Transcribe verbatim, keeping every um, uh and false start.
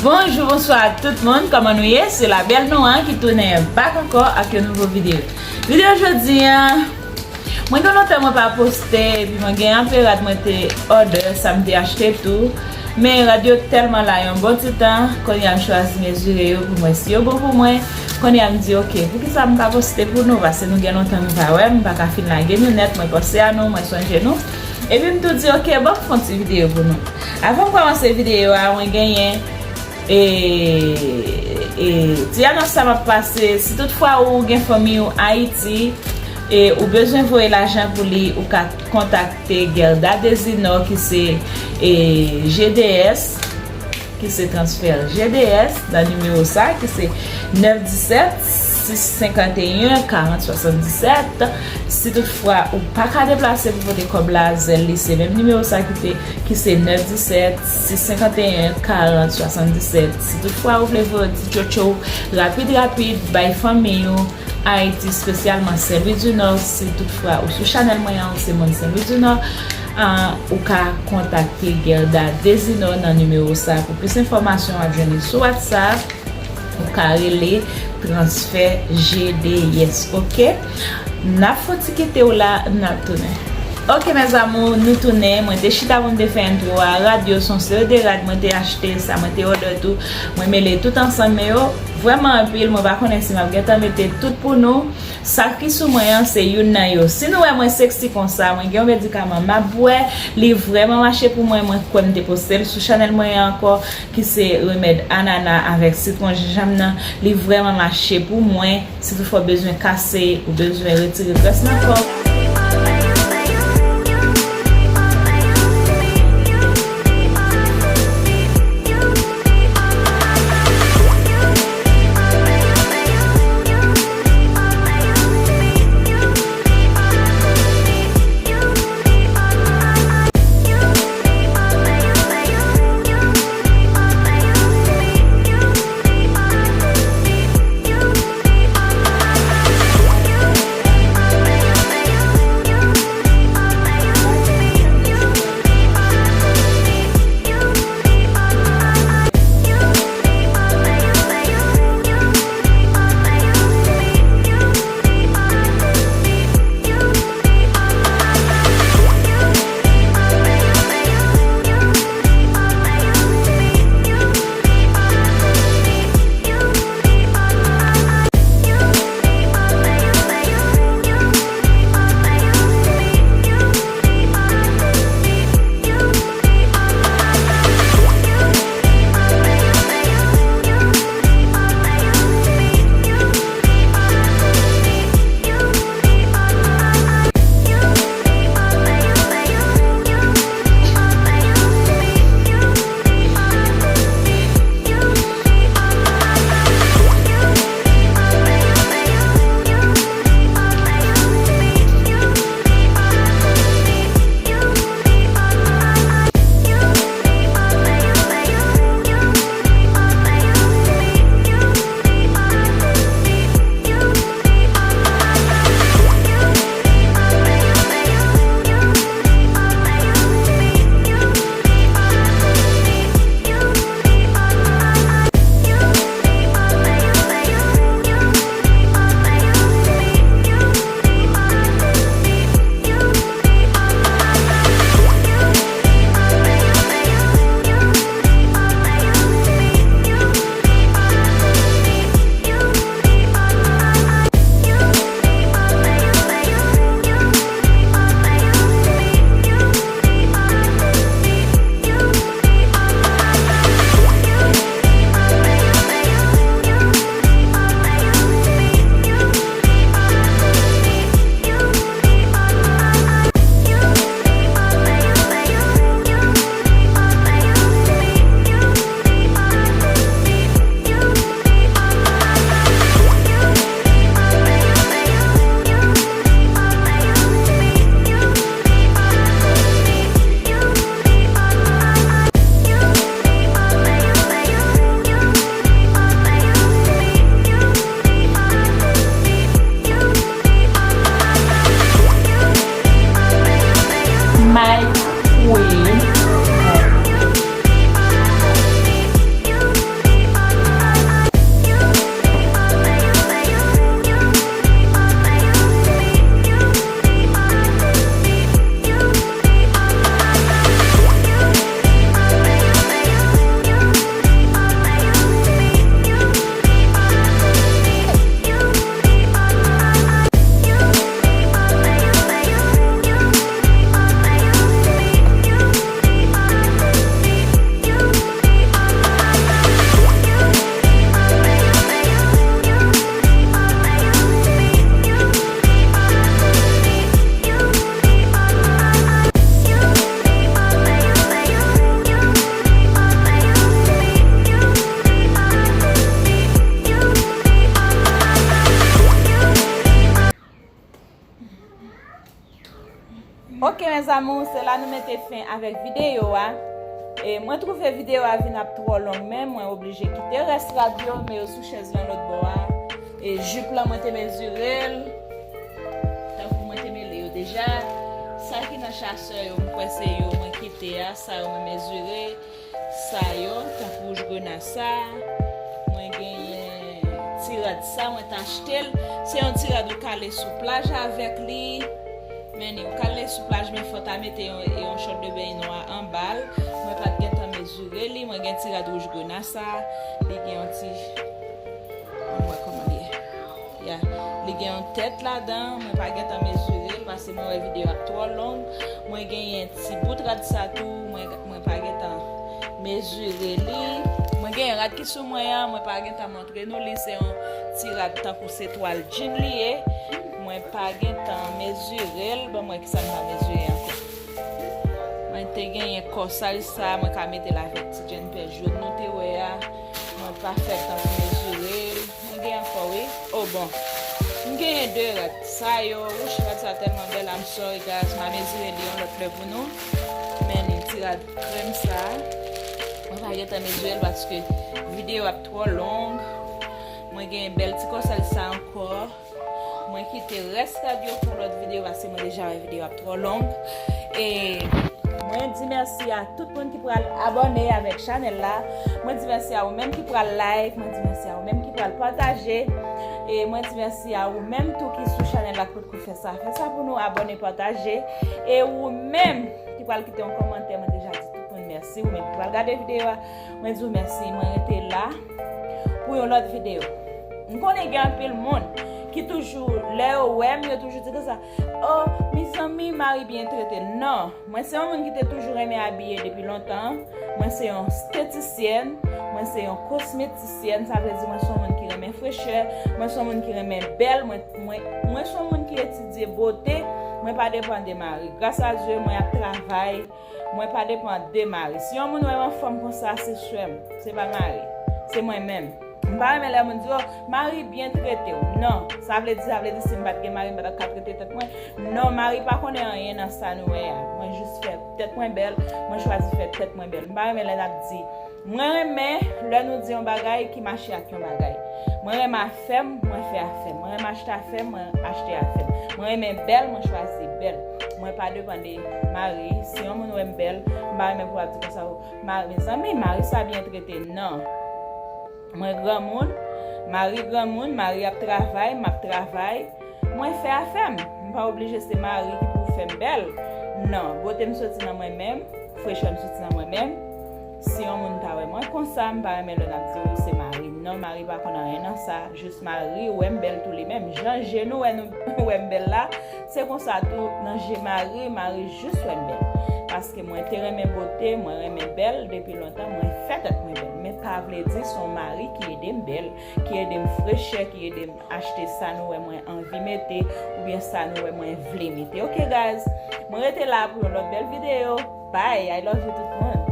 Bonjou, bonswa tout moun, kòman nou ye? Se Labèl Noa ki tounen back ankò ak yon nouvo videyo. Videyo jodi a, mwen gen lontan mwen pa poste, epi mwen gen anpe rad mwen te order, sa m te achte tou. Men rad yo tèlman la yon bon ti tan, kounye a m chwazi mezire yo pou mwen si yo bon pou mwen. Kounye a m di, "Ok, poukisa m pa poste pou nou?" Paske nou gen lontan nou pa wè m, m pa ka fin lage nou nèt, mwen panse a nou, mwen sonje nou. Epi m tou di, "Ok, ban m fè yon ti videyo pou nou." Avan m kòmanse videyo a, mwen genyen e, e, ti anons sa m ap pase. Si toutfwa ou gen fanmi ou Ayiti e ou bezwen voye lajan pou li, ou ka kontakte Guerda Desinor ki se e, G D S, ki se transfè G D S nan nimewo sa ki se nèf disèt sis senkanteyen karant swasanndisèt. Si toutfwa ou pa ka deplase pou pote kòb la, zèl li se menm nimewo sa ki te ki se nèf disèt sis senkanteyen karant swasanndisèt. Si toutfwa ou vle voye ti tchotcho rapid rapid bay fanmi ou Ayiti, espesyalman Sen Lwi di Nò, si toutfwa ou sou chanèl mwen an, ou se moun Sen Lwi di Nò, ah, ou ka kontakte Guerda Desinor nan nimewo sa. Pou plis enfòmasyon, w ap jwenn li sou WhatsApp. Ou ka rele transfè G D S, ok? N ap fè yon ti kite w la, n ap tounen. Ok, mes amours, nou tounen. Mwen te chita pou m te fè entwo a. Rad yo se yon seri de rad mwen te achte, sa mwen te order tou. Mwen mele tout ansanm yo. Vrèman anpil, mwen pa konnen si m ap gentan mete tout pou nou. Sa ki sou mwen an, se youn nan yo. Si nou wè mwen seksi konsa, mwen gen yon medikaman m ap bwè. Li vrèman mache pou mwen. Mwen kwè m te poste l sou chanèl mwen an ankò, ki se remèd anana avèk sitwon jenjanm nan. Li vrèman mache pou mwen. Si toutfwa w bezwen kase, ou bezwen retire grès nan kò w. Mes amours, se la nou mete fen avèk videyo a. E mwen twouve videyo a vin ap twò long, men mwen oblije kite rès rad yo, men yo sou chèz lan lòt bò a. E jip lan mwen te mezire l. Tankou mwen te mele yo deja. Sa ki nan chasè yo, m kwè se yo mwen kite a, sa yo mwen mezire. Sa yo, tankou wouj grena sa. Mwen genyen ti rad sa, mwen t achte l. Se yon ti rad ou ka ale sou plaj avèk li. Men ni, ou ka ale sou plaj, men fò w ta mete yon, yon chòt de beny nwa anba l. Mwen pa t gentan mezire li. Mwen gen ti rad wouj grena sa. Li gen yon ti, ann wè kòman li ye. Ya, li gen yon tèt ladan, mwen pa gentan mezire l, paske mwen wè videyo a twò long. Mwen genyen ti bout rad sa tou, mwen, mwen pa gentan mezire li. Mwen genyen rad ki sou mwen an, mwen pa gentan montre nou li, se yon ti rad tankou se twal djin li ye. Mwen pa gentan mezire l, ban m wè kisa m pa mezire ankò. Mwen te genyen kòsaj sa, mwen ka mete l avèk ti djennpè jòn nou te wè a. Mwen pa fè tan pou mezire l. Mwen gen ankò, wi. Oh, bon. M genyen de rad. Sa yo, wouch, rad sa tèlman bèl, I'm sorry, guys. M a mezire li yon lòt lè pou nou. Men li ti rad krèm sa. Mwen pa gentan mezire l paske videyo ap twò long. Mwen genyen bèl ti kòsaj sa ankò. Mwen kite rès rad yo pou lòt videyo, paske mwen deja wè videyo ap twò long. E mwen di mèsi a tout moun ki pral abòne avèk chanèl la. Mwen di mèsi a ou menm ki pral like. Mwen di mèsi a ou menm ki pral pataje. E mwen di mèsi a ou menm tou ki sou chanèl la, ki potko fè sa. Fè sa pou nou, abòne, pataje. E ou menm ki pral kite yon kòmantè, mwen deja di tout moun mèsi. Ou menm ki pral gade videyo a, mwen di w mèsi. Mwen rete la pou yon lòt videyo. M konnen gen anpil moun ki toujou, lè yo wè m, yo toujou di konsa, "Oh, mezanmi, Marie byen trete l." Non, mwen se yon moun ki te toujou renmen abiye depi lontan. Mwen se yon estetisyèn, mwen se yon kosmetisyèn, sa vle di mwen se yon moun ki renmen frechè, mwen se yon moun ki renmen bèl, mwen, mwen, mwen se yon moun ki etidye bote, mwen pa depann de Marie. Gras a Dye, mwen ap travay, mwen pa depann de Marie. Si yon moun wè m anfòm konsa, se swè m, se pa Marie, se mwen menm. M pa renmen lè moun di, "Oh, Marie byen trete w." Non, sa vle di, sa vle di si m pa t gen Marie, m pa t ap ka trete tèt mwen. Non, Marie pa konnen anyen nan sa nou wè a. Mwen jis fè tèt mwen bèl, mwen chwazi fè tèt mwen bèl. M pa renmen lè n ap di, mwen renmen lè nou di yon bagay ki mache ak yon bagay. Mwen renmen afè m, mwen fè afè m. Mwen renmen achte afè m, mwen achte afè m. Mwen renmen bèl, mwen chwazi bèl. Mwen pa depann de Marie. Si yon moun wè m bèl, m pa renmen pou l ap di konsa, "Oh, Marie, mezanmi, Marie sa byen trete." Non. Mwen granmoun, Marie granmoun, Marie ap travay, m ap travay. Mwen fè afè m. M pa oblije se Marie ki pou fè m bèl. Non, bote m soti nan mwen menm, frechè m soti nan mwen menm. Si yon moun ta wè mwen konsa, m pa renmen lè n ap di, "Wi, se Marie." Non, Marie pa konn anyen nan sa. Jis Marie wè m bèl tou li menm. Jan je nou wè nou wè m bèl la, se konsa tou nan je Marie, Marie jis wè m bèl. Paske mwen te renmen bote, mwen renmen bèl depi lontan, mwen fè tèt mwen bèl. Men pa vle di se yon Marie ki ede m bèl, ki ede m frechè, ki ede m achte sa nou wè mwen anvi mete, oubyen sa nou wè mwen vle mete. Ok, guys, mwen rete la pou yon lòt bèl videyo. Bye, I love you tout moun.